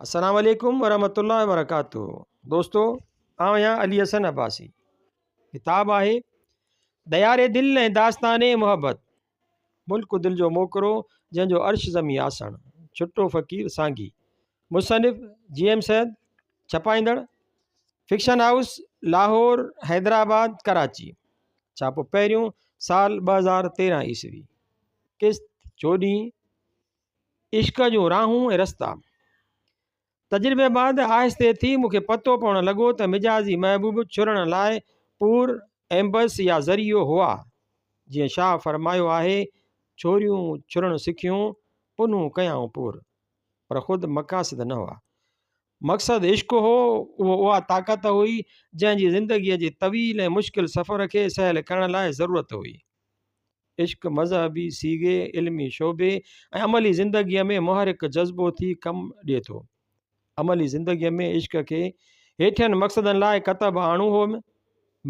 السلام عليڪم ورحمة الله وبرڪاته دوستو آئون آهيان علي حسن عباسي ڪتاب آهي ديار دل ۽ داستان محبت ملڪ دل جو موڪرو جنهن جو عرش زمين آسڻ ڇٽو فقير سانگي مصنف جي ايم سيد ڇپائيندڙ فڪشن هائوس لاهور حيدرآباد ڪراچي ڇاپو پهريون سال 2013 عيسوي قسط 14 عشق جون راهون ۽ رستا. تجربي بعد آهستي ٿي مون کي پتو پوڻ لڳو ته مجازي محبوب ڇرڻ لاء پور، ايمبس يا ذريعو هئا. جيئن شاهه فرمايو آهي، ڇوريون ڇرڻ سکيون، پنهون ڪيائون پور. پر خود مقاصد نه هئا. مقصد عشق هو، اهو اها طاقت هئي، جنهن جي زندگيء جي طويل ۽ مشڪل سفر کي سهل ڪرڻ لاء ضرورت هئي. عشق مذهبي صيغي، علمي شعبي ۽ عملي زندگيء ۾ محرڪ جذبو ٿي ڪم ڏئي ٿو. عملي زندگيء ۾ عشق کي هيٺين مقصدن لاء ڪتب آڻو هو.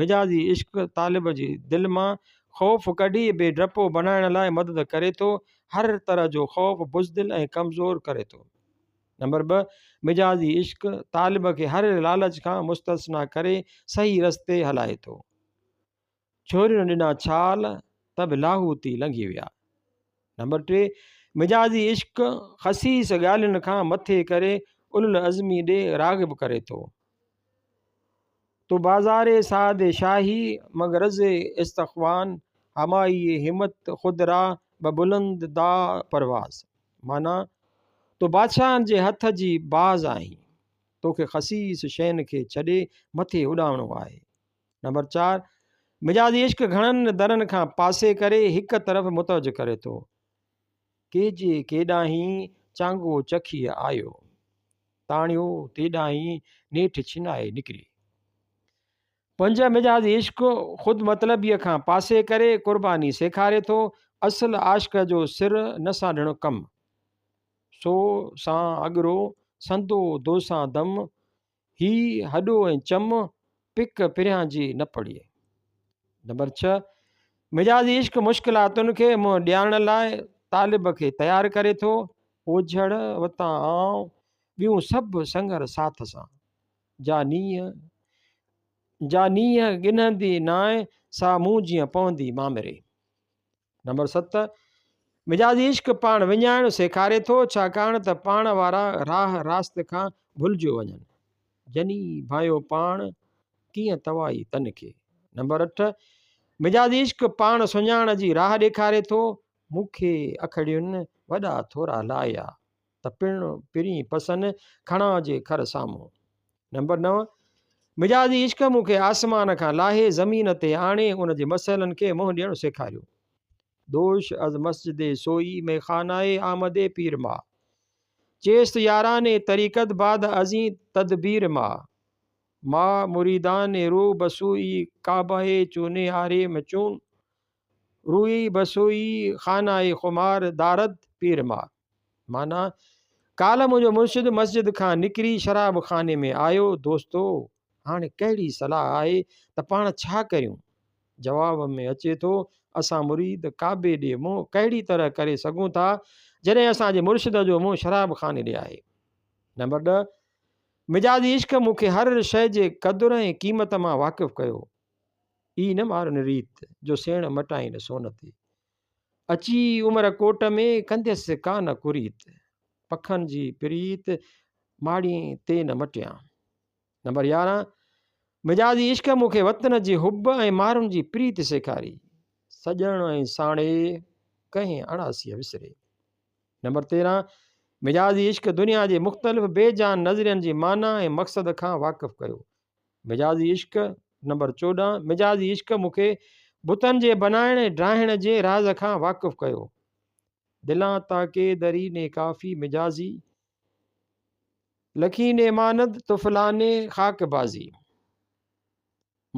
مجازي عشق طالب جي دل مان خوف ڪڍي بي ڊپو بنائڻ لاء مدد ڪري ٿو، هر طرح جو خوف بزدل ۽ ڪمزور ڪري ٿو. نمبر 2، مجازي عشق طالب کي هر لالچ کان مستثنيٰ ڪري صحيح رستي هلائي ٿو. ڇورين ڏنا ڇال ته به لاهوتي لنگهي ويا. نمبر 3، مجازي عشق خسيس ڳالهين کان مٿي ڪري اولوالعزمي ڏي راغب ڪري ٿو. تو بازار سعد شاهي مگرز استخوان همائي همت خود را به بلند دا پرواز معنيٰ، تو بادشاهن جي هٿ جي باز آهين، توکي خسيس شين کي ڇڏي مٿي اڏامڻو آهي. نمبر 4، مجازي عشق گهڻن درن کان پاسي ڪري هڪ طرف متوجه ڪري ٿو. ڪيجي ڪيڏانهين چانگو چکيء آيو، تاڻيو تيڏانهين نيٺ ڇنائي نڪري. 5، مجازي عشق خود مطلبيء کان پاسي ڪري قرباني سيکاري ٿو. اصل عاشق جو سر نه سانڍڻ ڪم. سو سان اڳرو، سندو دوسان دم، هي هڏو ۽ چم، پڪ پريان جي نه پڙي. نمبر 6، مجازي عشق مشڪلاتن کي منهن ڏيارڻ لاء طالب کي تيار ڪري ٿو. اوجهڙ وتان آئون، ٻيون سڀ سڱر ساٿ سان. جا نينهن جا نينهن ڳنهندي نانء، سا مون جيئن پوندي مامري. نمبر 7، مجازي عشق پاڻ وڃائڻ سيکاري ٿو، ڇاڪاڻ ته پاڻ وارا راهه راست کان ڀلجيو وڃن. جني ڀانيو پاڻ، ڪيئن توائي تن کي. نمبر 8، مجازي عشق پاڻ سڃاڻ جي راهه ڏيکاري ٿو. مون کي اکڙين وڏا ٿورا لايا. ته پڻ پرين پسن، کڻان جي کر سامهون. نمبر 9، مجازي عشق مون کي آسمان کان لاهي زمين تي آڻي ان جي مسئلن کي منهن ڏيڻ سيکاريو. دوش از مسجد سوئي ميخانه آمد پير ما. چيست ياران طريقت بعد ازين تدبير ما. ما مريدان رو بسوئي ڪعبه چوني آريم چون. روئي بسوئي خانه خمار دارد پير ما. معنيٰ، ڪالهه منهنجو مرشد مسجد کان نڪري شراب خاني ۾ آيو، دوستو! هاڻي ڪهڙي صلاح آهي ته پاڻ ڇا ڪريون؟ جواب ۾ اچي ٿو، اسان مريد ڪعبي ڏي منهن ڪهڙي طرح ڪري سگهون ٿا، جڏهن اسان جي مرشد جو منهن شراب خاني ڏي آهي. نمبر 10، مجازي عشق مون کي هر شيء جي قدر ۽ قيمت مان واقف ڪيو. اي نه مارن ريت، جو سيڻ مٽائين سون تي. اچي عمر ڪوٽ ۾، ڪنديس ڪا نه ڪريت. پکن جي پريت، ماڙين تي نه مٽيان. نمبر 11، مجازي عشق مون کي وطن جي حب ۽ مارن جي پريت سيکاري. سڄڻ ۽ ساڻي، ڪنهن اڻاسيء وسري. نمبر 13، مجازي عشق دنيا جي مختلف بي جان نظرين جي معنيٰ ۽ مقصد کان واقف ڪيو. مجازي عشق، نمبر 14، مجازي عشق مون کي بتن جي بنائڻ ۽ ڊاهڻ جي راز کان واقف ڪيو. دلان تا ڪي دري ني ڪافي مجازي، لکي ني ماند طفلان خاڪ بازي.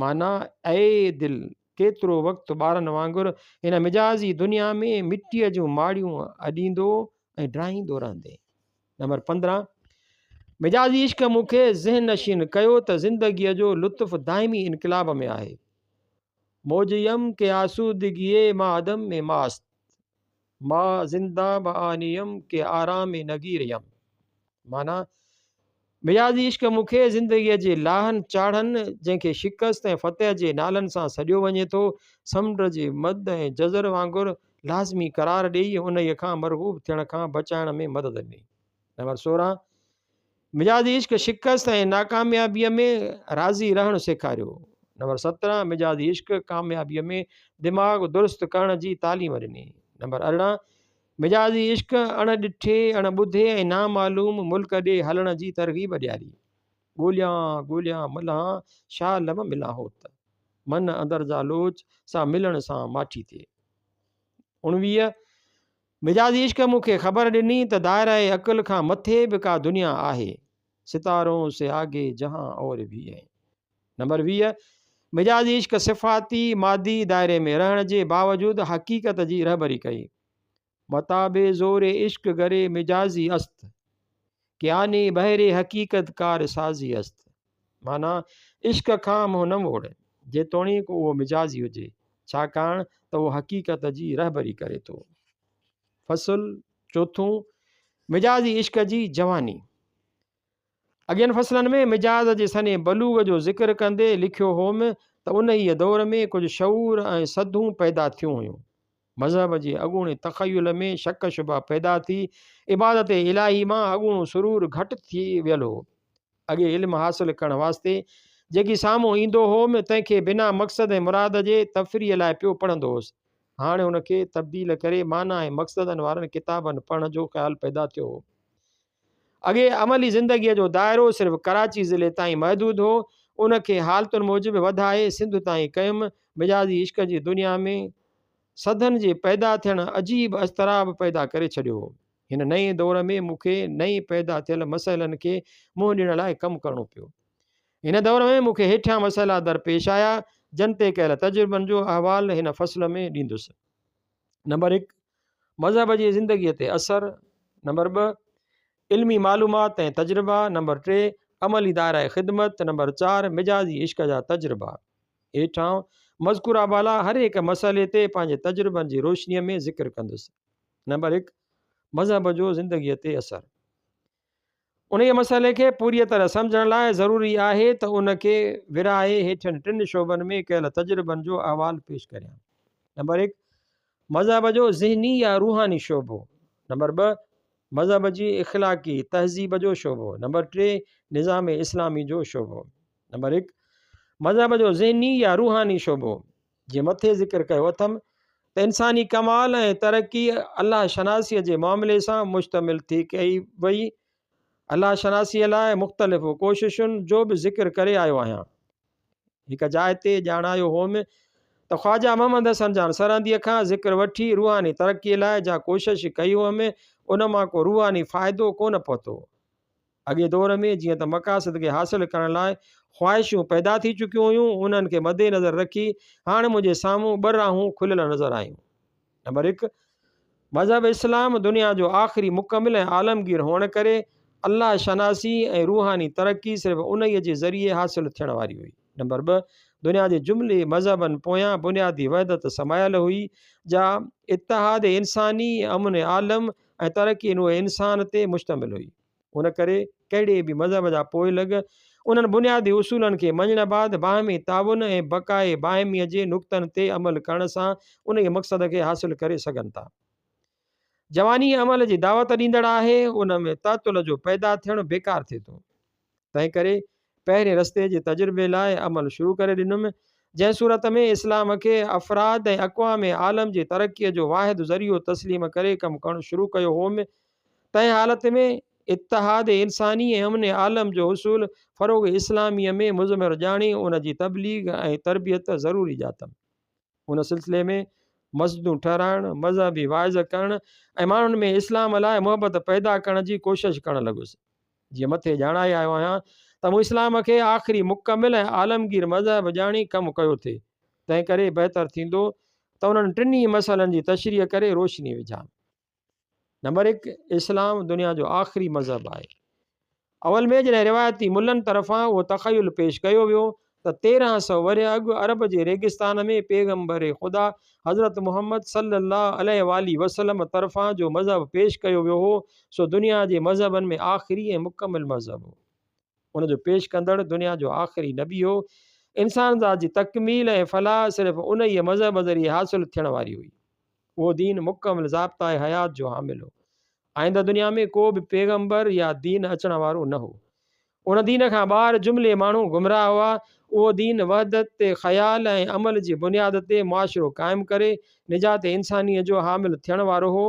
معنيٰ، اي دل! ڪيترو وقت ٻارن وانگر هن مجازي دنيا ۾ مٽيء جون ماڙيون اڏيندو ۽ ڊاهيندو رهندين. نمبر 15، مجازي عشق مون کي ذهن نشين ڪيو ته زندگيء جو لطف دائمي انقلاب ۾ آهي. موج يم ڪي آسودگيء ما عدم ۾ ماست، ما زنده به آنيم ڪي آرام نگير يم. معنيٰ، مجازي عشق مون کي زندگيء جي لاهن چاڙهن، جنهن کي شڪست ۽ فتح جي نالن سان سڏيو وڃي ٿو، سمنڊ جي مد ۽ جزر وانگر لازمي قرار ڏيئي انهيء کان مرغوب ٿيڻ کان بچائڻ ۾ مدد ڏني. نمبر 16، مجازي عشق شڪست ۽ ناڪاميابيء ۾ راضي رهڻ سيکاريو. نمبر 17، مجازي عشق ڪاميابيء ۾ دماغ درست ڪرڻ جي تعليم ڏني. نمبر 18، مجازي عشق اڻ ڏٺي، اڻ ٻڌي ۽ نامعلوم ملڪ ڏي هلڻ جي ترغيب ڏياري. ڳوليان ڳوليان ملهان، شاهه لم ملان هوت. من اندر جا لوچ، سا ملڻ سان ماٺي ٿئي. 19. مجازي عشق مون کي خبر ڏني ته دائره عقل کان مٿي به ڪا دنيا آهي. ستارون سي آگي جهان اور ڀي هين. نمبر 20، مجازي عشق صفاتي، مادي، دائري ۾ رهڻ جي باوجود حقيقت جي رهبري ڪئي. متاب زور عشق گري مجازي است، ڪياني بحر حقيقت ڪار سازي است. معنيٰ، عشق کان منهن نه موڙ، جيتوڻيڪ اهو مجازي هجي، ڇاڪاڻ ته اهو حقيقت جي رهبري ڪري ٿو. فصل چوٿون، مجازي عشق جي جواني. اڳين فصلن ۾ مجاز جي سن بلوغ جو ذڪر ڪندي لکيو هوم ته انهيء دور ۾ ڪجهه شعور ۽ سڌون پيدا ٿيون هيون. مذهب جي اڳوڻي تخيل ۾ شڪ شبها پيدا ٿي، عبادت الاهي مان اڳوڻو سرور گهٽ ٿي ويل هو. اڳي علم حاصل ڪرڻ واسطي جيڪي سامهون ايندو هوم، تنهن کي بنا مقصد ۽ مراد جي تفريح لاء پيو پڙهندو هوس. هاڻ ان کي تبديل ڪري معنيٰ ۽ مقصدن وارن ڪتابن پڙهڻ جو خيال پيدا ٿيو هو. اڳي عملي زندگيء جو دائرو صرف ڪراچي ضلعي تائين محدود هو، ان کي حالتن موجب وڌائي سنڌ تائين ڪيم. مجازي عشق جي دنيا ۾ سڌن جي پيدا ٿيڻ عجيب اضطراب پيدا ڪري ڇڏيو هو. هن نئين دور ۾ مون کي نئين پيدا ٿيل مسئلن کي منهن ڏيڻ لاء ڪم ڪرڻو پيو. هن دور ۾ مون کي هيٺيان مسئلا درپيش آيا، جن تي ڪيل تجربن جو احوال هن فصل ۾ ڏيندس. نمبر هڪ، مذهب جي زندگيء تي اثر، نمبر 2، علمي معلومات ۽ تجربا، نمبر 3، عملي دائره خدمت، نمبر 4، مجازي عشق جا تجربا. هيٺ آئون مذڪوره بالا هر هڪ مسئلي تي پنهنجي تجربن جي روشنيء ۾ ذڪر ڪندس. نمبر 1، مذهب جو زندگيء تي اثر. انهيء مسئلي کي پوريء طرح سمجهڻ لاء ضروري آهي ته ان کي ورهائي هيٺين ٽن شعبن ۾ ڪيل تجربن جو احوال پيش ڪريان. نمبر 1، مذهب جو ذهني يا روحاني شعبو. نمبر 2، مذهب جي اخلاقي تهذيب جو شعبو. نمبر 3، نظام اسلامي جو شعبو. نمبر 1، مذهب جو ذهني يا روحاني شعبو. جيئن مٿي ذڪر ڪيو اٿم ته انساني ڪمال ۽ ترقي الله شناسيء جي معاملي سان مشتمل ٿي ڪئي وئي. الله شناسيء لاء مختلف ڪوششن جو به ذڪر ڪري آيو آهيان. هڪ جاء تي ڄاڻايو هوم ته خواجه محمد حسن جان سرهنديء کان ذڪر وٺي روحاني ترقيء لاء جا ڪوشش ڪئي هئم، ان مان ڪو روحاني فائدو ڪونه پهتو. اڳئين دور ۾ جيئن ته مقاصد کي حاصل ڪرڻ لاء خواهشون پيدا ٿي چڪيون هيون، انهن کي مدنظر رکي هاڻ منهنجي سامهون ٻه راهون کليل نظر آيون. نمبر 1، مذهب اسلام دنيا جو آخري مڪمل ۽ عالمگير هئڻ ڪري الله شناسي ۽ روحاني ترقي صرف انهيء جي ذريعي حاصل ٿيڻ واري هئي. نمبر 2، دنيا جي جملي مذهبن پويان بنيادي وحدت سمايل هئي، جا اتحاد انساني، امن عالم ۽ ترقي نوع انسان تي مشتمل هئي. ان ڪري ڪهڙي به مذهب جا پوئلڳ انهن بنيادي اصولن کي مڃڻ بعد باهمي تعاون ۽ بقاء باهميء جي نقطن تي عمل ڪرڻ سان انهيء مقصد کي حاصل ڪري سگهن ٿا. جواني عمل جي دعوت ڏيندڙ آهي، ان ۾ تعطل جو پيدا ٿيڻ بيڪار ٿئي ٿو. تنهنڪري پهرين رستي جي تجربي لاء عمل شروع ڪري ڏنم، جنهن صورت ۾ اسلام کي افراد ۽ اقوام عالم جي ترقيء جو واحد ذريعو تسليم ڪري ڪم ڪرڻ شروع ڪيو هوم، تنهن حالت ۾ اتحاد انساني ۽ امن عالم جو حصول فروغ اسلاميء ۾ مضمر ڄاڻي ان جي تبليغ ۽ تربيت ضروري ڄاتم. ان سلسلي ۾ مسجدون ٺهرائڻ، مذهبي واعظ ڪرڻ ۽ ماڻهن ۾ اسلام لاء محبت پيدا ڪرڻ جي ڪوشش ڪرڻ لڳس. جيئن مٿي ڄاڻائي آيو آهيان ته مون اسلام کي آخري مڪمل ۽ عالمگير مذهب ڄاڻي ڪم ڪيو ٿي، تنهنڪري بهتر ٿيندو ته انهن ٽنهي مسئلن جي تشريح ڪري روشني وجهان. نمبر 1، اسلام دنيا جو آخري مذهب آهي. اول ۾ جڏهن روايتي ملن طرفان اهو تخيل پيش ڪيو ويو ته 1300 ورهيه اڳ عرب جي ريگستان ۾ پيغمبر خدا حضرت محمد صلي الله عليه واٰله وسلم طرفان جو مذهب پيش ڪيو ويو هو سو دنيا جي مذهبن ۾ آخري ۽ مڪمل مذهب هو. ان جو پيش ڪندڙ دنيا جو آخري نبي هو. انسان ذات جي تڪميل ۽ فلاح صرف انهيء مذهب ذريعي حاصل ٿيڻ واري هئي. اهو دين مڪمل ضابطه حيات جو حامل هو. آئنده دنيا ۾ ڪو به پيغمبر يا دين اچڻ وارو نه هو. ان دين کان ٻاهر جملي ماڻهو گمراهه هئا. اهو دين وحدت خيال ۽ عمل جي بنياد تي معاشرو قائم ڪري نجات انسانيء جو حامل ٿيڻ وارو هو.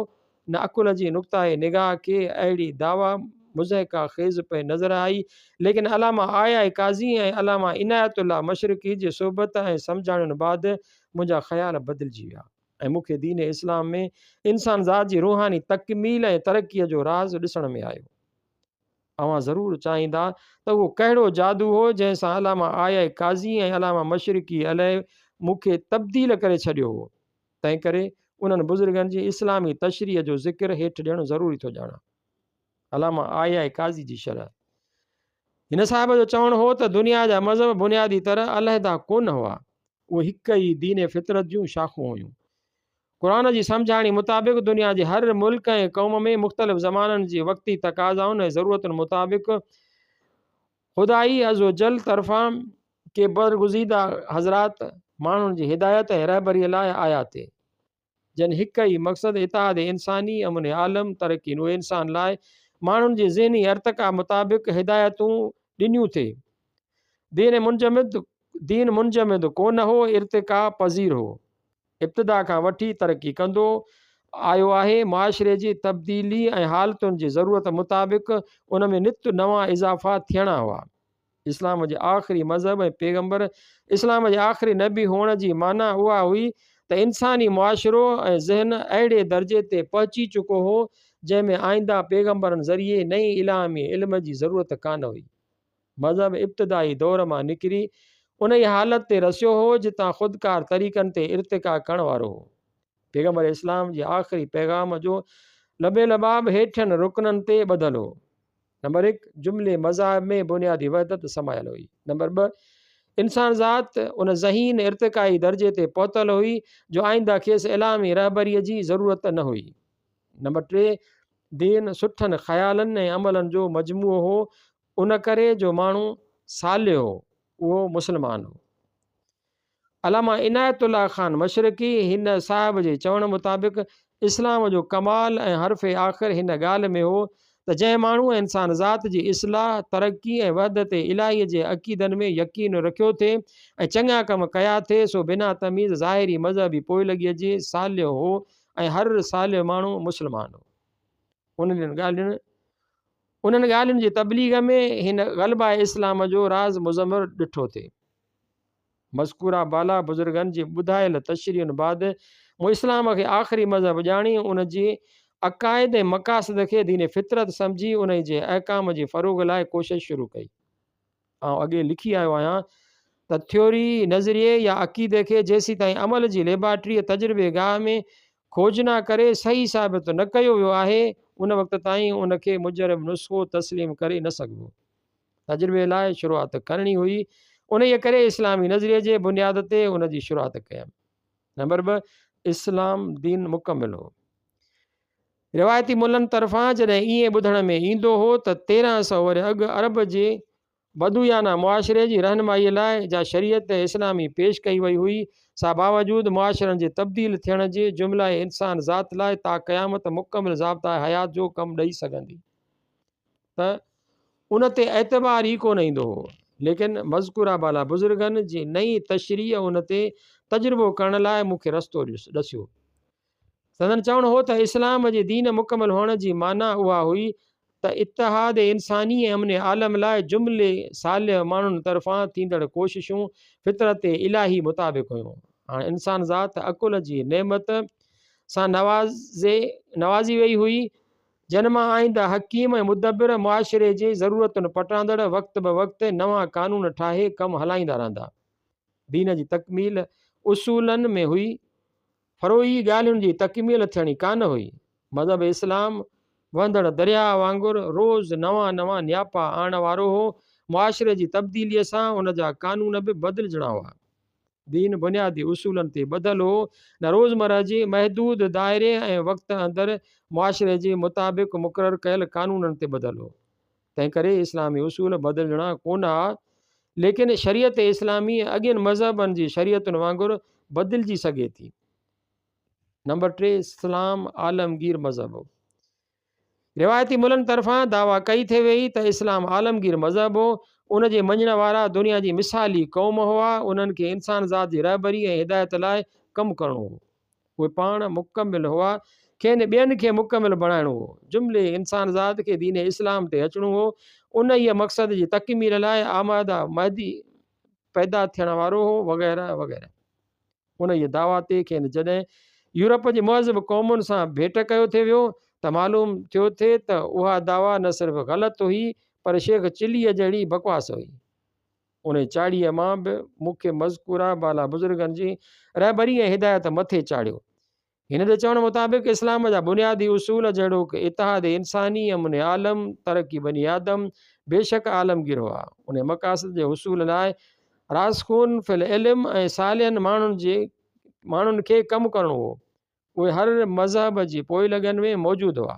نه عقل جي نقطه نگاهه کي اهڙي دعويٰ مضحڪه خيز پئي نظر آئي، ليڪن علامه آء آء قاضي ۽ علامه عنايت الله مشرقي جي صحبت ۽ سمجهاڻين بعد منهنجا خيال بدلجي ويا ۽ مون کي دين اسلام ۾ انسان ذات جي روحاني تڪميل ۽ ترقيء جو راز ڏسڻ ۾ آيو. اوهان ضرور چاهيندا ته اهو ڪهڙو جادو هو جنهن سان علامه آء آء قاضي ۽ علامه مشرقي عليه مون کي تبديل ڪري ڇڏيو هو. تنهنڪري انهن بزرگن جي اسلامي تشريح جو ذڪر هيٺ ڏيڻ ضروري ٿو ڄاڻان. علامه آء آء قاضي جي شرح. هن صاحب جو چوڻ هو ته دنيا جا مذهب بنيادي طرح علحده ڪونه هئا، اهي هڪ ئي دين فطرت جون شاخون هيون. قرآن جي سمجهاڻي مطابق دنيا جي هر ملڪ ۽ قوم ۾ مختلف زمانن جي وقتي تقاضائن ۽ ضرورتن مطابق خدائي عزوجل طرفان ڪي برگزيده حضرات ماڻهن جي هدايت ۽ رهبريء لاء آيا ٿي، جن هڪ ئي مقصد اتحاد انساني، امن عالم، ترقي نوع انسان لاء ماڻهن جي ذهني ارتقا مطابق هدايتون ڏنيون ٿي. دين منجمد دين منجمد ڪو نه هو، ارتقا پذير هو. ابتدا کان وٺي ترقي ڪندو آيو آهي. معاشري جي تبديلي ۽ حالتن جي ضرورت مطابق ان ۾ نت نوان اضافا ٿيڻا هئا. اسلام جي آخري مذهب ۽ پيغمبر اسلام جي آخري نبي هئڻ جي معنيٰ اها هئي ته انساني معاشرو ۽ ذهن اهڙي درجي تي پهچي چڪو هو جنهن ۾ آئنده پيغمبرن ذريعي نئين الهامي علم جي ضرورت ڪانه هئي. مذهب ابتدائي دور مان نڪري انهيء حالت تي رسيو هو جتان خودڪار طريقن تي ارتقا ڪرڻ وارو هو. پيغمبر اسلام جي آخري پيغام جو لب لباب هيٺين رڪنن تي ٻڌل هو. نمبر هڪ، جملي مذاهب ۾ بنيادي وحدت سمايل هئي. نمبر ٻه، انسان ذات ان ذهين ارتقائي درجي تي پهتل هئي جو آئنده کيس الهامي رهبريء جي ضرورت نه هئي. نمبر ٽي، دين سٺن خيالن ۽ عملن جو مجموعو هو، ان ڪري جو ماڻهو صالح هو، اهو مسلمان هو. علامه عنايت الله خان مشرقي، هن صاحب جي چوڻ مطابق اسلام جو ڪمال ۽ حرف آخر هن ڳالهه ۾ هو ته جنهن ماڻهوء انسان ذات جي اصلاح، ترقي ۽ وحدت الاهيء جي عقيدن ۾ يقين رکيو ٿي ۽ چڱا ڪم ڪيا ٿي سو بنا تميز ظاهري مذهبي پوئلڳيء جي صالح هو ۽ هر صالح ماڻهو مسلمان هو. انهن ڳالهين انهن ڳالهين جي تبليغ ۾ هن غلبه اسلام جو راز مضمر ڏٺو ٿي. مذڪوره بالا بزرگن جي ٻڌايل تشريحن بعد مون اسلام کي آخري مذهب ڄاڻي ان جي عقائد ۽ مقاصد کي دين فطرت سمجهي انهي جي احڪام جي فروغ لاء ڪوشش شروع ڪئي. آئون اڳي لکي آيو آهيان ته ٿيوري، نظريي يا عقيدي کي جيسيتائين عمل جي ليبارٽريء، تجربي گاهه، ۾ کوجنا ڪري صحيح ثابت نه ڪيو ويو آهي ان وقت تائين ان کي مجرب نسخو تسليم ڪري نه سگهبو. تجربي لاء شروعات ڪرڻي هئي، انهيء ڪري اسلامي نظريي جي بنياد تي ان جي شروعات ڪيم. نمبر 2، اسلام دين مڪمل هو. روايتي ملن طرفان جڏهن ائين ٻڌڻ ۾ ايندو هو ته 1300 ورهيه اڳ عرب جي بدويانه معاشري جي رهنمائيء لاء جا شريعت اسلامي پيش ڪئي وئي هئي، سا باوجود معاشرن جي تبديل ٿيڻ جي جمله انسان ذات لاء تا قيامت مڪمل ضابطه حيات جو ڪم ڏئي سگهندي. ته ان تي اعتبار ئي ڪونه ايندو هو. ليڪن مذڪوره بالا بزرگن جي نئين تشريح ان تي تجربو ڪرڻ لاء مون کي رستو ڏسيو. سندن چوڻ هو ته اسلام جي دين مڪمل هئڻ جي معنيٰ اها هئي ته اتحاد انساني ۽ امن عالم لاء جملي صالح ماڻهن طرفان ٿيندڙ ڪوششون فطرت الاهي مطابق هيون. هاڻ انسان ذات عقل جي نعمت سان نوازي وئي هئي جن مان آئنده حڪيم ۽ مدبر معاشري جي ضرورتن پٽاندڙ وقت به وقت نوان قانون ٺاهي ڪم هلائيندا رهندا. دين جي تڪميل اصولن ۾ هئي، فروعي ڳالهين جي تڪميل ٿيڻي ڪانه هئي. مذهب اسلام وهندڙ درياهه وانگر روز نوان نوان نياپا آڻڻ وارو هو، معاشري جي تبديليء سان ان جا قانون به بدلجڻا هئا. دين بنيادي اصولن تي ٻڌل هو، نه روزمره جي محدود دائري ۽ وقت اندر معاشري جي مطابق مقرر ڪيل قانونن تي ٻڌل هو. تنهنڪري اسلامي اصول بدلجڻا ڪونه ها، ليڪن شريعت اسلامي اڳين مذهبن جي شريعتن وانگر بدلجي سگهي ٿي. نمبر 3، اسلام عالمگير مذهب هو. روايتي ملن طرفان دعويٰ ڪئي ٿي ويئي ته اسلام عالمگير مذهب هو، ان جي مڃڻ وارا دنيا جي مثالي قوم هئا، انهن کي انسان ذات جي رهبري ۽ هدايت لاء ڪم ڪرڻو هو. اهي پاڻ مڪمل هئا، کين ٻين کي مڪمل بڻائڻو هو. جملي انسان ذات کي دين اسلام تي اچڻو هو. انهيء مقصد جي تڪميل لاء آماده مهدي پيدا ٿيڻ وارو هو وغيره وغيره. انهيء دعويٰ تي کين جڏهن يورپ جي مهذب قومن سان ڀيٽ ڪيو ٿي ويو ته معلوم ٿيو ٿي ته اها دعويٰ نه صرف غلط هئي پر شيخ چليء جهڙي بڪواس هئي. انهيء چاڙهيء مان به مون کي مذڪوره بالا بزرگن جي رهبري ۽ هدايت مٿي چاڙهيو. هن جي چوڻ مطابق اسلام جا بنيادي اصول جهڙوڪ اتحاد انساني، امن عالم، ترقي بني آدم بيشڪ عالمگير هئا. انهيء مقاصد جي حصول لاء راسخون في العلم ۽ صالحن ماڻهن کي ڪم ڪرڻو هو. اهي هر مذهب جي پوئلڳن ۾ موجود هئا،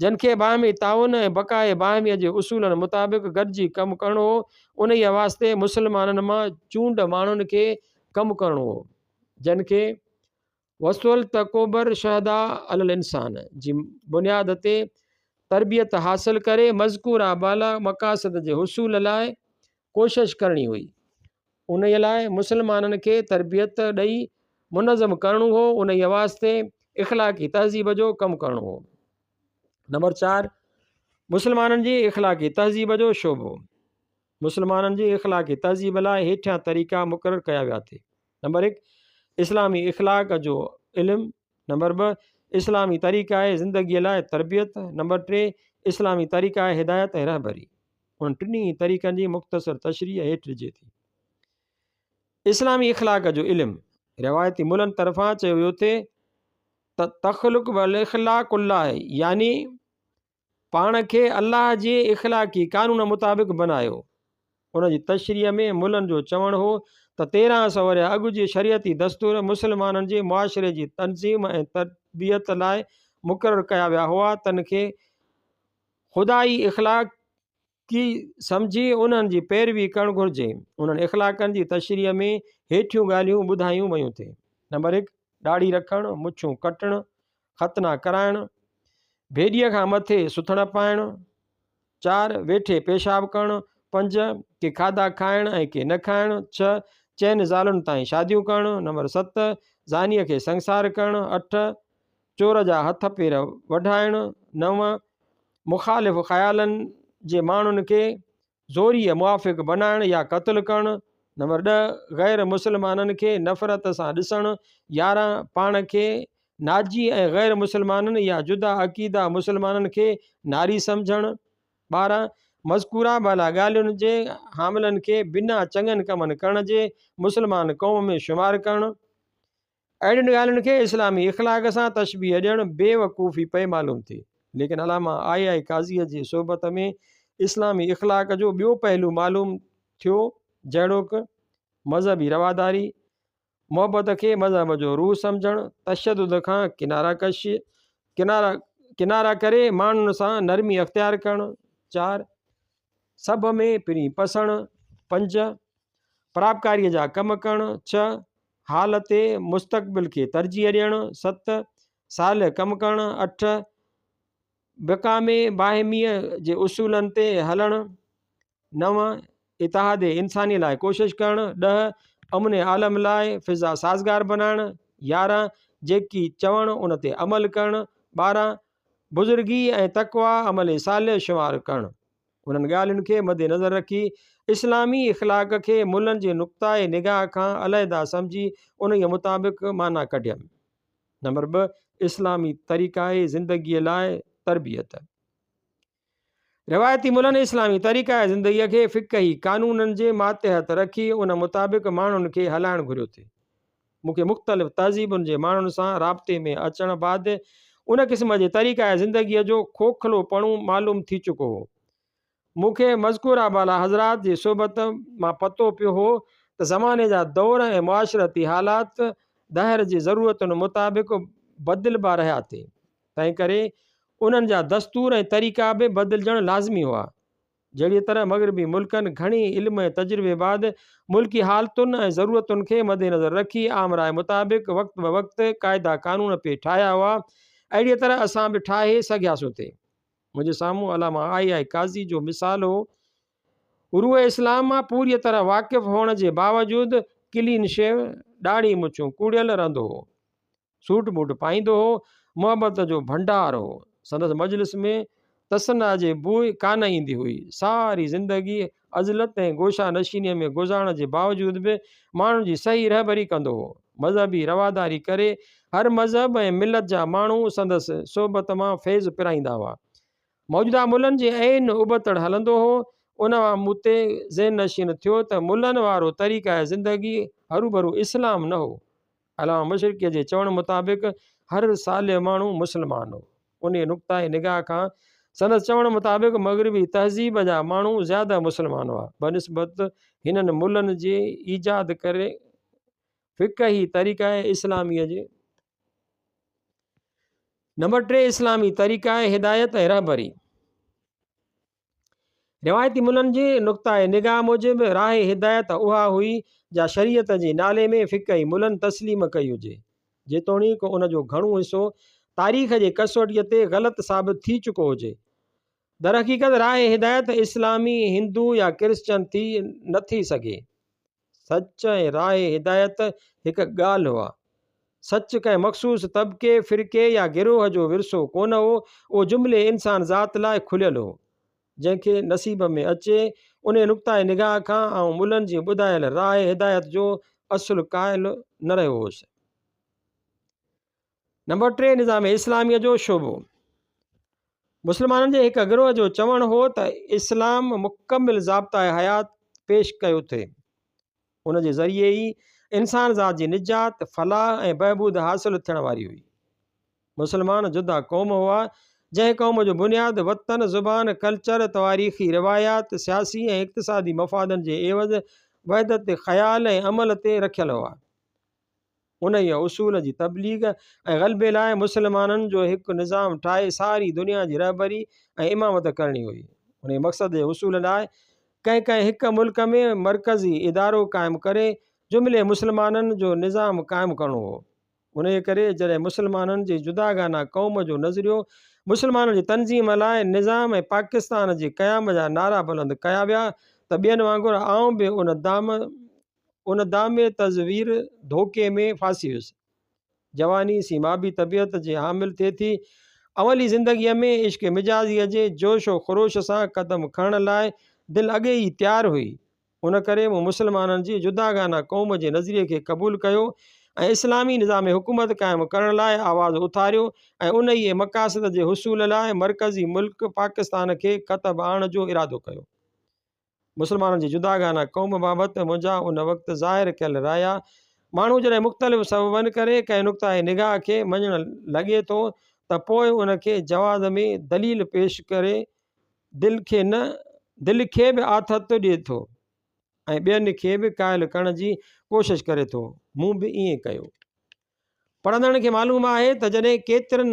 جن کي باهمي تعاون ۽ بقاء باهميء جي اصولن مطابق گڏجي ڪم ڪرڻو هو، انهيء واسطي مسلمانن مان چونڊ ماڻهن کي ڪم ڪرڻو هو، جن کي وصول تڪبر شهداء علی الانسان جي بنياد تي تربيت حاصل ڪري مذڪوره بالا مقاصد جي حصول لاء ڪوشش ڪرڻي هئي. انهيء لاء مسلمانن کي تربيت ڏئي منظم ڪرڻو هو، انهيء واسطي اخلاقي تهذيب جو ڪم ڪرڻو هو. نمبر 4، مسلمانن جي اخلاقي تهذيب جو شعبو. مسلمانن جي اخلاقي تهذيب لاء هيٺيان طريقا مقرر ڪيا ويا ٿي. نمبر 1، اسلامي اخلاق جو علم. نمبر 2، اسلامي طريقه زندگيء لاء تربيت. نمبر 3، اسلامي طريقه هدايت ۽ رهبري. انهن ٽنهي طريقن جي مختصر تشريح هيٺ ڏجي ٿي. اسلامي اخلاق جو علم، روايتي ملن طرفان چيو ويو ٿي ته تخلق بالاخلاق الله يعني پاڻ کي الله جي اخلاقي قانون مطابق بنايو. ان جي تشريح ۾ ملن جو چوڻ هو ته 1300 ورهيه اڳ جي شريعتي دستور مسلمانن جي معاشري جي تنظيم ۽ تربيت لاء مقرر ڪيا ويا هئا تن کي خدائي اخلاقي سمجهي انهن جي پيروي ڪرڻ گهرجي. انهن اخلاقن جي تشريح ۾ هيٺيون ڳالهيون ٻڌايون ويون ٿي. نمبر 1، ڏاڙهي رکڻ، مڇون ڪٽڻ، ختنا ڪرائڻ، ڀيڏيء کان مٿي سٿڻ پائڻ، 4، ويٺي پيشاب ڪرڻ، 5، ڪي کاڌا کائڻ ۽ ڪي نه کائڻ، 6، چئن زالن تائين شاديون ڪرڻ، نمبر 7، زانيء کي سنگسار ڪرڻ، 8، چور جا هٿ پير وڍائڻ، 9، مخالف خيالن جي ماڻهن کي زوريء موافق بنائڻ يا قتل ڪرڻ، نمبر 10، غير مسلمانن کي نفرت سان ڏسڻ، 11، پاڻ کي ناجي ۽ غير مسلمانن يا جدا عقيده مسلمانن کي ناري سمجهڻ، 12، مذڪوره بالا ڳالهين جي حاملن کي بنا چڱن ڪمن ڪرڻ جي مسلمان قوم ۾ شمار ڪرڻ. اهڙين ڳالهين کي اسلامي اخلاق سان تشبيهه ڏيڻ بي وقوفي پئي معلوم ٿي. ليڪن علامه آء آء قاضيء جي صحبت ۾ اسلامي اخلاق جو ٻيو پهلو معلوم ٿيو جهڙوڪ، مذهبي رواداري، محبت کي مذهب جو روح سمجهڻ، تشدد کان ڪناره ڪشي، ڪنارا ڪري ماڻهن سان نرمي اختيار ڪرڻ، 4. سڀ ۾ پرين پسڻ، 5. پراپڪاريء جا ڪم ڪرڻ، 6. حال تي مستقبل کي ترجيح ڏيڻ، 7. صالح ڪم ڪرڻ، 8. بقا ۾ باهميء جي اصولن تي هلڻ، 9. اتحاد انساني لاء ڪوشش ڪرڻ، 10. امن عالم لاء فضا سازگار بنائڻ، 11. جيڪي چوڻ ان تي عمل ڪرڻ، 12. بزرگي ۽ تقويٰ عمل صالح شمار ڪرڻ. انهن ڳالهين کي مدنظر رکي اسلامي اخلاق کي ملن جي نقطه نگاهه کان علحده سمجهي انهيء مطابق معنيٰ ڪڍيم. نمبر 2، اسلامي طريقه زندگيء لاء تربيت. روايتي ملن اسلامي طريقه زندگيء کي فقهي قانونن جي ماتحت رکي ان مطابق ماڻهن کي هلائڻ گهريو ٿي. مون کي مختلف تهذيبن جي ماڻهن سان رابطي ۾ اچڻ بعد ان قسم جي طريقه زندگيء جو کوکلو پڻو معلوم ٿي چڪو هو. مون کي مذڪوره بالا حضرات جي صحبت مان پتو پيو هو ته زماني جا دور ۽ معاشرتي حالات دهر جي ضرورتن مطابق بدلبا رهيا ٿي، تنهنڪري انهن جا دستور ۽ طريقا به بدلجڻ لازمي هئا. جهڙيء طرح مغربي ملڪن گهڻي علم ۽ تجربي بعد ملڪي حالتن ۽ ضرورتن کي مدنظر رکي عام راء مطابق وقت بوقت قاعدا قانون پئي ٺاهيا هئا، اهڙيء طرح اسان به ٺاهي سگهياسون ٿي. منهنجي سامهون علامه آء آء قاضي جو مثال هو. روح اسلام مان پوريء طرح واقف هئڻ جي باوجود ڪلين شيو، ڏاڙهي مڇون ڪوڙيل رهندو هو. سوٽ بوٽ پائيندو هو، محبت جو ڀنڊار هو. سندس مجلس ۾ تصنع جي بوء ڪانه ايندي هئي. ساري زندگي عزلت ۽ گوشه نشينيء ۾ گذارڻ جي باوجود به ماڻهن جي صحيح رهبري ڪندو هو. مذهبي رواداري ڪري هر مذهب ۽ ملت جا ماڻهو سندس صحبت مان فيض پرائيندا هئا. موجوده ملن جي عين ابتڙ هلندو هو. ان مان مون تي ذهن نشين ٿيو ته ملن وارو طريقه زندگي هروڀرو اسلام نه هو. علامه مشرقيء جي چوڻ مطابق هر صالح ماڻهو مسلمان هو. انهيء نقطه نگاهه کان سندس چوڻ مطابق مغربي تهذيب جا ماڻهو زياده مسلمان هئا، بنسبت هنن ملن جي ايجاد ڪري فقهي طريقه اسلاميء جي. نمبر 3 اسلامي طريقه هدايت ۽ رهبري. روايتي ملن جي نقطه نگاهه موجب راهه هدايت اها هئي جا شريعت جي نالي ۾ فقهي ملن تسليم ڪئي هجي، جيتوڻيڪ ان جو گهڻو حصو تاريخ جي ڪسوٽيء تي غلط ثابت ٿي چڪو هجي. درحقيقت راهه هدايت اسلامي، هندو يا ڪرسچن ٿي نه ٿي سگهي. سچ ۽ راهه هدايت هڪ ڳالهه هئا. سچ ڪنهن مخصوص طبقي، فرقي يا گروهه جو ورثو ڪونه هو، اهو جملي انسان ذات لاء کليل هو. جنهن کي نصيب ۾ اچي، انهيء نقطه نگاهه کان آئون ملن جي ٻڌايل راهه هدايت جو اصل قائل نه رهيو هوس. نمبر 3 نظام اسلاميء جو شعبو. مسلمانن جي هڪ گروهه جو چوڻ هو ته اسلام مڪمل ضابطه حيات پيش ڪيو ٿئي. ان جي ذريعي ئي انسان ذات جي نجات، فلاح ۽ بهبود حاصل ٿيڻ واري هئي. مسلمان جدا قوم هئا، جنهن قوم جو بنياد وطن، زبان، ڪلچر، تواريخي روايات، سياسي ۽ اقتصادي مفادن جي عيوض وحدت خيال ۽ عمل تي رکيل هئا. انهيء اصول جي تبليغ ۽ غلبي لاء مسلمانن جو هڪ نظام ٺاهي ساري دنيا جي رهبري ۽ امامت ڪرڻي هئي. انهيء مقصد جي حصول لاء ڪنهن ڪنهن هڪ ملڪ ۾ مرڪزي ادارو قائم ڪري جملي مسلمانن جو نظام قائم ڪرڻو هو. انهيء ڪري جڏهن مسلمانن جي جداگانه قوم جو نظريو، مسلمانن جي تنظيم لاء نظام ۽ پاڪستان جي قيام جا نعرا بلند ڪيا ويا ته ٻين وانگر آئون به ان دام ان دام تزوير ڌوڪي ۾ ڦاسي ويس. جواني سيمابي طبيعت جي حامل ٿئي ٿي. اولي زندگيء ۾ عشق مجازيء جي جوش و خروش سان قدم کڻڻ لاء دل اڳي ئي تيار هئي. ان ڪري مون مسلمانن جي جداگانه قوم جي نظريي کي قبول ڪيو ۽ اسلامي نظام حڪومت قائم ڪرڻ لاء آواز اٿاريو ۽ انهيء مقاصد جي حصول لاء مرڪزي ملڪ پاڪستان کي ڪتب آڻڻ جو ارادو ڪيو. مسلمانن جي جداگانه قوم بابت منهنجا ان وقت ظاهر ڪيل رايا، ماڻهو جڏهن مختلف سببن ڪري ڪنهن نقطه نگاهه کي مڃڻ لڳي ٿو ته پوء ان کي جواز ۾ دليل پيش ڪري دل کي نه دل کي به آٿت ڏئي ٿو ۽ ٻين کي به قائل ڪرڻ جي ڪوشش ڪري ٿو. مون به ائين ڪيو. پڙهندڙن کي معلوم آهي ته جڏهن ڪيترن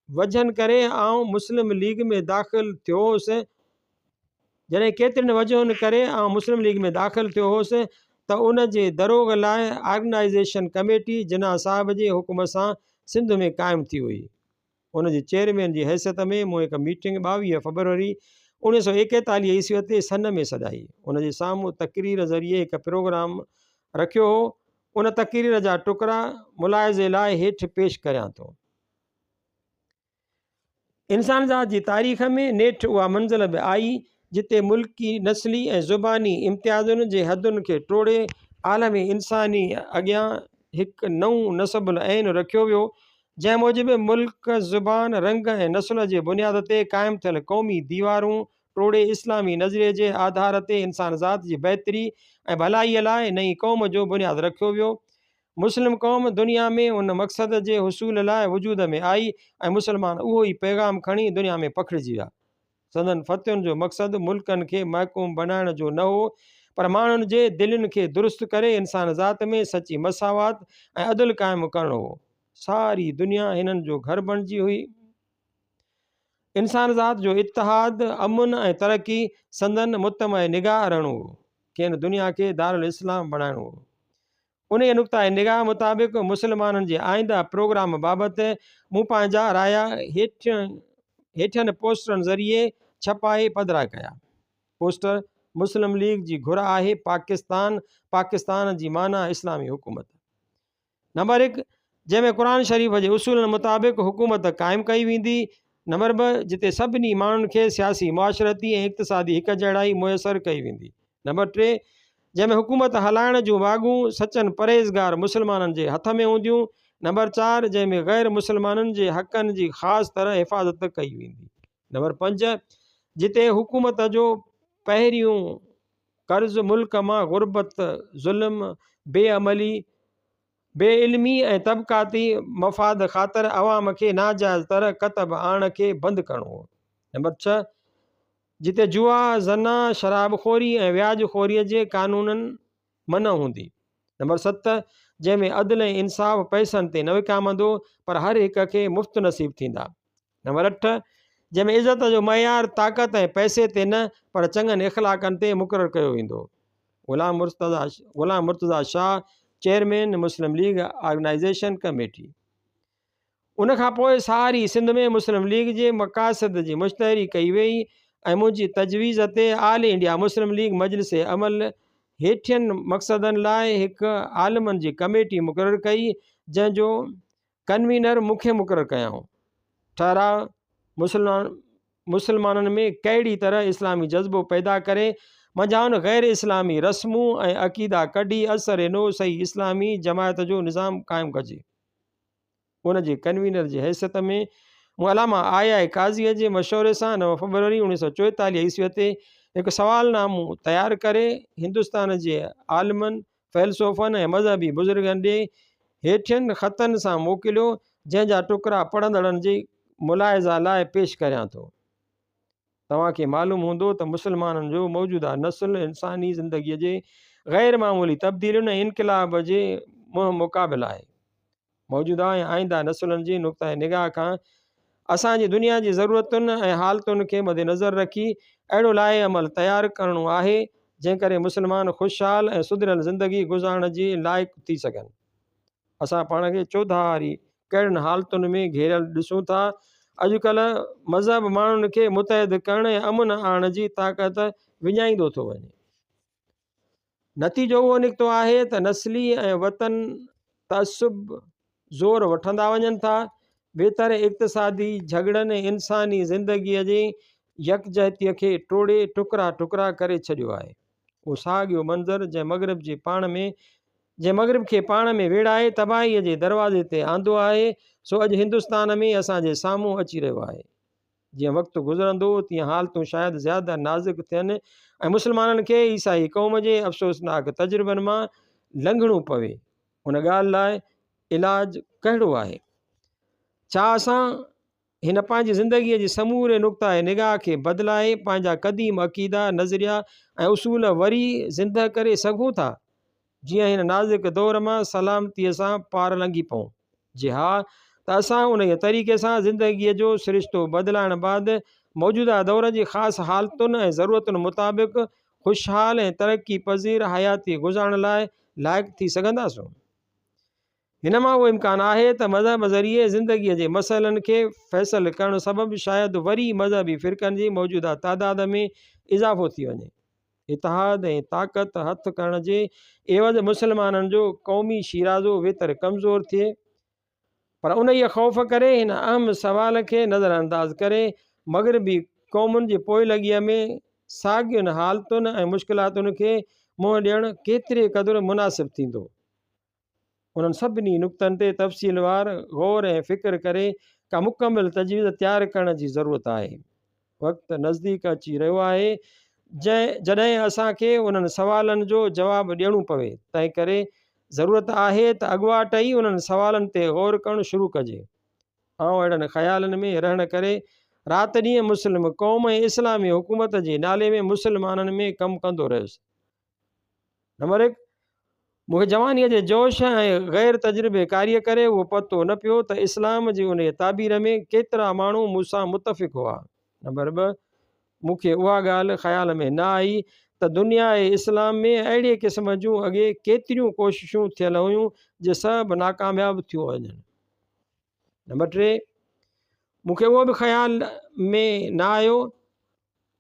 وجهن ڪري آئون مسلم ليگ ۾ داخل ٿيو هوس جڏهن ڪيترين وجهن ڪري آئون مسلم ليگ ۾ داخل ٿيو هوس ته ان جي دروغ لاء آرگنائيزيشن ڪميٽي جناح صاحب جي حڪم سان سنڌ ۾ قائم ٿي هئي. ان جي چيئرمين جي حيثيت ۾ مون هڪ ميٽنگ 22 فبروري 1941 عيسويء تي سن ۾ سڏائي. ان جي سامهون تقرير ذريعي هڪ پروگرام رکيو هو. ان تقرير جا ٽڪرا ملاحظي لاء هيٺ پيش ڪريان ٿو. انسانذات جي تاريخ ۾ نيٺ اها منزل به آئي، جتي ملڪي، نسلي ۽ زباني امتيازن جي حدن کي ٽوڙي عالم انساني اڳيان هڪ نئون نصب العين رکيو ويو، جنهن موجب ملڪ، زبان، رنگ ۽ نسل جي بنياد تي قائم ٿيل قومي ديوارون ٽوڙي اسلامي نظريي جي آڌار تي انسانذات جي بهتري ۽ ڀلائيء لاء نئين قوم جو بنياد رکيو ويو. مسلم قوم دنيا ۾ ان مقصد جي حصول لاء وجود ۾ آئي ۽ مسلمان اهو ئي پيغام کڻي دنيا ۾ پکڙجي ويا. سندن فتحن جو مقصد ملڪن کي محڪوم بنائڻ جو نه هو، پر ماڻهن جي دلين کي درست ڪري انسان ذات ۾ سچي مساوات ۽ عدل قائم ڪرڻو هو. ساري دنيا هنن جو گهر بڻجي هئي. انسانذات جو اتحاد، امن ۽ ترقي سندن مطمع نگاهه رهڻو هو. کين دنيا کي دارالاسلام بڻائڻو هو. انهيء نقطه نگاهه مطابق مسلمانن جي آئنده پروگرام بابت مون پنهنجا رايا هيٺين پوسٽرن ذريعي ڇپائي پڌرا ڪيا. پوسٽر، مسلم ليگ جي گهر آهي پاڪستان، پاڪستان جي معنيٰ اسلامي حڪومت. نمبر هڪ، جنهن ۾ قرآن شريف جي اصولن مطابق حڪومت قائم ڪئي ويندي. نمبر ٻه، جتي سڀني ماڻهن کي سياسي، معاشرتي ۽ اقتصادي هڪجهڙائي ميسر ڪئي ويندي. نمبر ٽي، جنهن ۾ حڪومت هلائڻ جون واڳون سچن پرهيزگار مسلمانن جي هٿ ۾ هونديون. نمبر چار، جنهن ۾ غير مسلمانن جي حقن جي خاص طرح حفاظت ڪئي ويندي. نمبر پنج، جتي حڪومت جو پهريون قرض ملڪ مان غربت، ظلم، بي عملي، بي علمي ۽ طبقاتي مفاد خاطر عوام کي ناجائز طرح ڪتب آڻڻ کي بند ڪرڻو هو. نمبر ڇهه، جتي جوا، زنا، شراب خوري ۽ وياج خوري جي قانونن منع هوندي. نمبر ست، جنهن ۾ عدل ۽ انصاف پئسن تي نه وڪامندو پر هر هڪ کي مفت نصيب ٿيندا. نمبر اٺ، جنهن ۾ عزت جو معيار طاقت ۽ پئسي تي نه پر چڱن اخلاقن تي مقرر ڪيو ويندو. Ghulam Murtaza Ghulam Murtaza Shah, chairman Muslim League organisation committee. ان کان پوء ساري سنڌ ۾ مسلم ليگ جي مقاصد جي مشتهري ڪئي ويئي ۽ منهنجي تجويز تي آل انڊيا مسلم ليگ مجلس عمل هيٺين مقصدن لاء هڪ عالمن جي ڪميٽي مقرر ڪئي جنهن جو ڪنوينر مون کي مقرر ڪيائون. ٺهراء مسلمانن ۾ ڪهڙي طرح اسلامي جذبو پيدا ڪري منجهائن غير اسلامي رسمون ۽ عقيدا ڪڍي اثر نو صحيح اسلامي جماعت جو نظام قائم ڪجي. ان جي ڪنوينر جي حيثيت ۾ مون علامه آء آء قاضيء جي مشوري سان نو فبروري 1944 عيسويء تي هڪ سوالنامو تيار ڪري هندستان جي عالمن، فيلسوفن ۽ مذهبي بزرگن ڏي هيٺين خطن سان موڪليو، جنهن جا ٽڪرا پڙهندڙن جي ملاحظه لاء پيش ڪريان ٿو. توهان کي معلوم هوندو ته مسلمانن جو موجوده نسل انساني زندگيء جي غير معمولي تبديلين ۽ انقلاب جي منهن مقابل آهي. موجوده ۽ آئنده نسلن جي نقطه نگاهه کان اسان جي دنيا جي ضرورتن ۽ حالتن کي مدنظر رکي اهڙو لائحه عمل تيار ڪرڻو آهي، جنهن ڪري مسلمان خوشحال ۽ سڌريل زندگي گذارڻ جي لائق ٿي سگهن. اسان پاڻ کي چوڌاري ڪهڙين حالتن ۾ گهيريل ڏسون ٿا. اڄڪلهه مذهب ماڻهن کي متحد ڪرڻ ۽ امن آڻڻ جي طاقت وڃائيندو ٿو وڃي. نتيجو اهو نڪتو آهي ته نسلي ۽ وطن تعصب زور وٺندا وڃن ٿا. ويتر اقتصادي جهڳڙن انساني زندگيء جي يڪجهتيء کي ٽوڙي ٽڪرا ٽڪرا ڪري ڇڏيو آهي. اهو ساڳيو منظر جنهن مغرب جي پاڻ ۾ جنهن مغرب کي پاڻ ۾ ويڙهائي تباهيء جي دروازي تي آندو آهي، سو اڄ هندستان ۾ اسان جي سامهون اچي رهيو آهي. جيئن وقت گذرندو، تيئن حالتون شايد زياده نازڪ ٿين ۽ مسلمانن کي عيسائي قوم جي افسوسناڪ تجربن مان لنگهڻو پوي. ان ڳالهه لاء علاج ڪهڙو آهي؟ ڇا اسان هن پنهنجي زندگيء جي سموري نقطه نگاهه کي بدلائي پنهنجا قديم عقيدا، نظريا ۽ اصول وري زندهه ڪري سگهون ٿا، جيئن هن نازڪ دور مان سلامتيء سان پار لنگهي پئون؟ جي ها ته اسان انهيء طريقي سان زندگيء جو سرشتو بدلائڻ بعد موجوده دور جي خاص حالتن ۽ ضرورتن مطابق خوشحال ۽ ترقي پذير حياتي گذارڻ لاء لائق ٿي سگهنداسون. هن مان اهو امڪان آهي ته مذهب ذريعي زندگيء جي مسئلن کي فيصل ڪرڻ سبب شايد وري مذهبي فرقن جي موجوده تعداد ۾ اضافو ٿي وڃي. اتحاد ۽ طاقت هٿ ڪرڻ جي عيوض مسلمانن جو قومي شيرازو ويتر ڪمزور ٿئي. پر انهيء خوف ڪري هن اهم سوال کي نظرانداز ڪري مغربي قومن جي پوئلڳيء ۾ ساڳين حالتن ۽ مشڪلاتن کي منهن ڏيڻ ڪيتري قدر مناسب ٿيندو؟ انهن سڀني نقطن تي تفصيلوار غور ۽ فڪر ڪري ڪا مڪمل تجويز تيار ڪرڻ جي ضرورت آهي. وقت نزديڪ اچي رهيو آهي جڏهن اسان کي انهن سوالن جو جواب ڏيڻو پوي، تنهنڪري ضرورت آهي ته اڳواٽ ئي انهن سوالن تي غور ڪرڻ شروع ڪجي. آئون اهڙن خيالن ۾ رهڻ ڪري رات ڏينهن مسلم قوم ۽ اسلامي حڪومت جي نالي ۾ مسلمانن ۾ ڪم ڪندو رهيس. نمبر هڪ، مون کي جوانيء جي جوش ۽ غير تجربيڪاريء ڪري اهو پتو نه پيو ته اسلام جي انهيء تعبير ۾ ڪيترا ماڻهو مون سان متفق هئا. نمبر ٻه، مون کي اها ڳالهه خيال ۾ نه آئي ته دنياء اسلام ۾ اهڙي قسم جون اڳي ڪيتريون ڪوششون ٿيل هيون جي سڀ ناڪامياب ٿيون وڃن. نمبر ٽي، مون کي اهو به خيال ۾ نه آيو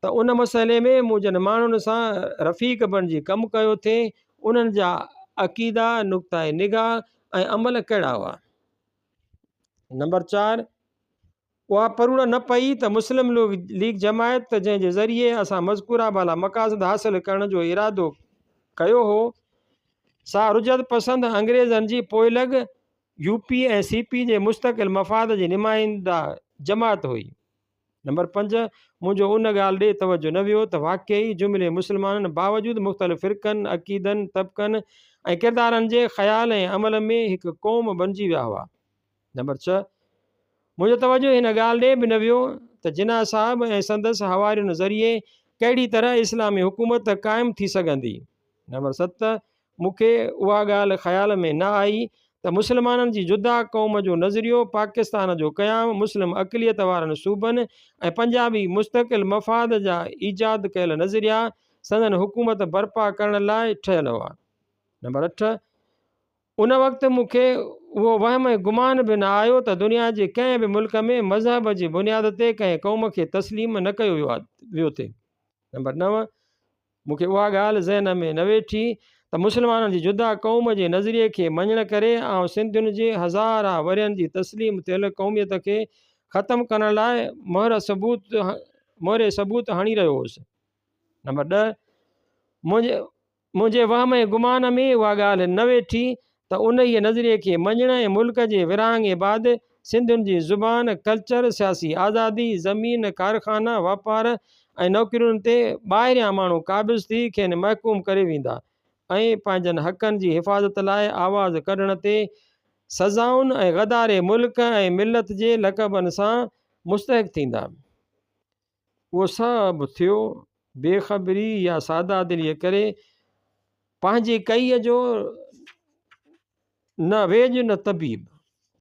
ته ان مسئلي ۾ مون جن ماڻهن سان رفيق بڻجي ڪم ڪيو ٿي، انهن جا عقيدا، نقطه نگاهه ۽ عمل ڪهڙا هئا. نمبر چار، اها پروڙ نه پئي ته مسلم ليگ جماعت جنهن جي ذريعي اسان مذڪوره بالا مقاصد حاصل ڪرڻ جو ارادو ڪيو هو، سا رجعت پسند انگريزن جي پوئلڳ يو پي ۽ سي پي جي مستقل مفاد جي نمائنده جماعت هئي. نمبر پنج، منهنجو ان ڳالهه ڏي توجهه نه ويو ته واقعي جملي مسلمانن باوجود مختلف فرقن، عقيدن، طبقن ۽ ڪردارن جي خيال ۽ عمل ۾ هڪ قوم بنجي ويا هئا. نمبر ڇهه، منهنجو توجهه هن ڳالهه ڏي به نه ويو ته جناح صاحب ۽ سندس حوارين ذريعي ڪهڙي طرح اسلامي حڪومت قائم ٿي سگهندي. نمبر ست، مون کي اها ڳالهه خيال ۾ نه آئي ته مسلمانن جي جدا قوم جو نظريو، پاڪستان جو قيام، مسلم اقليت وارن صوبن ۽ پنجابي مستقل مفاد جا ايجاد ڪيل نظريا سندن حڪومت برپا ڪرڻ لاء ٺهيل هئا. نمبر اٺ، ان وقت مون کي اهو وهم ۽ گمان به نه آيو ته دنيا جي ڪنهن به ملڪ ۾ مذهب جي بنياد تي ڪنهن قوم کي تسليم نه ڪيو ويو ٿي. نمبر نو، مون کي اها ڳالهه ذهن ۾ نه ويٺي ته مسلمانن جي جدا قوم جي نظريي کي مڃڻ ڪري آئون سنڌين جي هزارها ورهين جي تسليم ٿيل قوميت کي ختم ڪرڻ لاء مهر ثبوت مهر ثبوت هڻي رهيو هوس. نمبر ڏهه، منهنجي منهنجي وهم ۽ گمان ۾ اها ڳالهه نه ويٺي ته انهيء نظريي کي مڃڻ ۽ ملڪ جي ورهاڱي بعد سنڌين جي زبان، ڪلچر، سياسي آزادي، زمين، ڪارخانا، واپار ۽ نوڪرين تي ٻاهريان ماڻهو قابض ٿي کين محڪوم ڪري ويندا ۽ پنهنجن حقن جي حفاظت لاء آواز ڪڍڻ تي سزائن ۽ غدار ملڪ ۽ ملت جي لقبن سان مستحق ٿيندا. اهو سڀ ٿيو بي خبري يا ساده دليء ڪري پنهنجي ڪئي جو نه ويڄ نه طبيب.